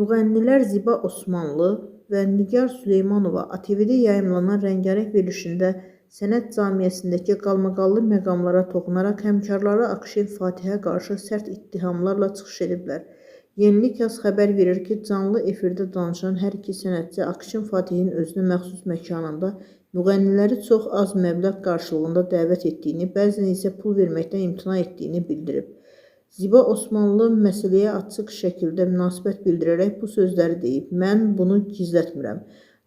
Müğənnilər Ziba Osmanlı və Nigar Süleymanova ATV-də yayımlanan Rəngarəng verilişində sənət camiasındakı qalmaqallı məqamlara toxunaraq həmkarları Akşin Fatihə qarşı sərt ittihamlarla çıxış ediblər. Yenilik Az xəbər verir ki, canlı efirdə danışan hər iki sənətçi Akşin Fatihin özünə məxsus məkanında müğənniləri çox az məbləğ qarşılığında dəvət etdiyini, bəzən isə pul verməkdən imtina etdiyini bildirib. Ziba Osmanlı məsələyə açıq şəkildə münasibət bildirərək bu sözləri deyib: "Mən bunu gizlətmirəm.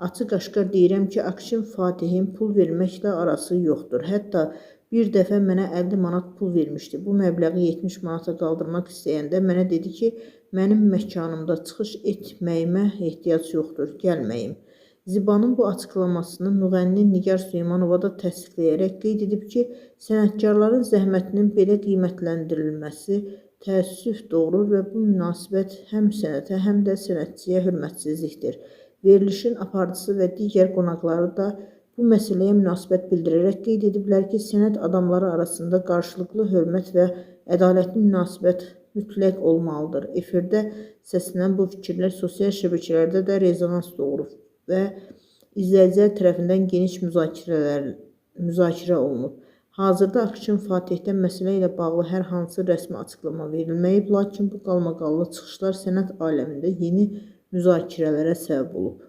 Açıq-aşkar deyirəm ki, Akşin Fatihin pul verməklə arası yoxdur. Hətta bir dəfə mənə 50 manat pul vermişdi. Bu məbləği 70 manata qaldırmaq istəyəndə mənə dedi ki, mənim məkanımda çıxış etməyimə ehtiyac yoxdur, gəlməyim." Zibanın bu açıqlamasını müğənni Nigar Süleymanova da təsdiqləyərək qeyd edib ki, sənətkarların zəhmətinin belə qiymətləndirilməsi təəssüf doğurur və bu münasibət həm sənətə, həm də sənətçiyə hörmətsizlikdir. Verilişin aparıcısı və digər qonaqları da bu məsələyə münasibət bildirərək qeyd ediblər ki, sənət adamları arasında qarşılıqlı hörmət və ədalətli münasibət mütləq olmalıdır. Efirdə səslənən bu fikirlər sosial şəbəkələrdə də rezonans doğurub və izləyicilər tərəfindən geniş müzakirə olunub. Hazırda Akşin Fatihdən məsələ ilə bağlı hər hansı rəsmi açıqlama verilməyib, lakin bu qalmaqallı çıxışlar sənət aləmində yeni müzakirələrə səbəb olub.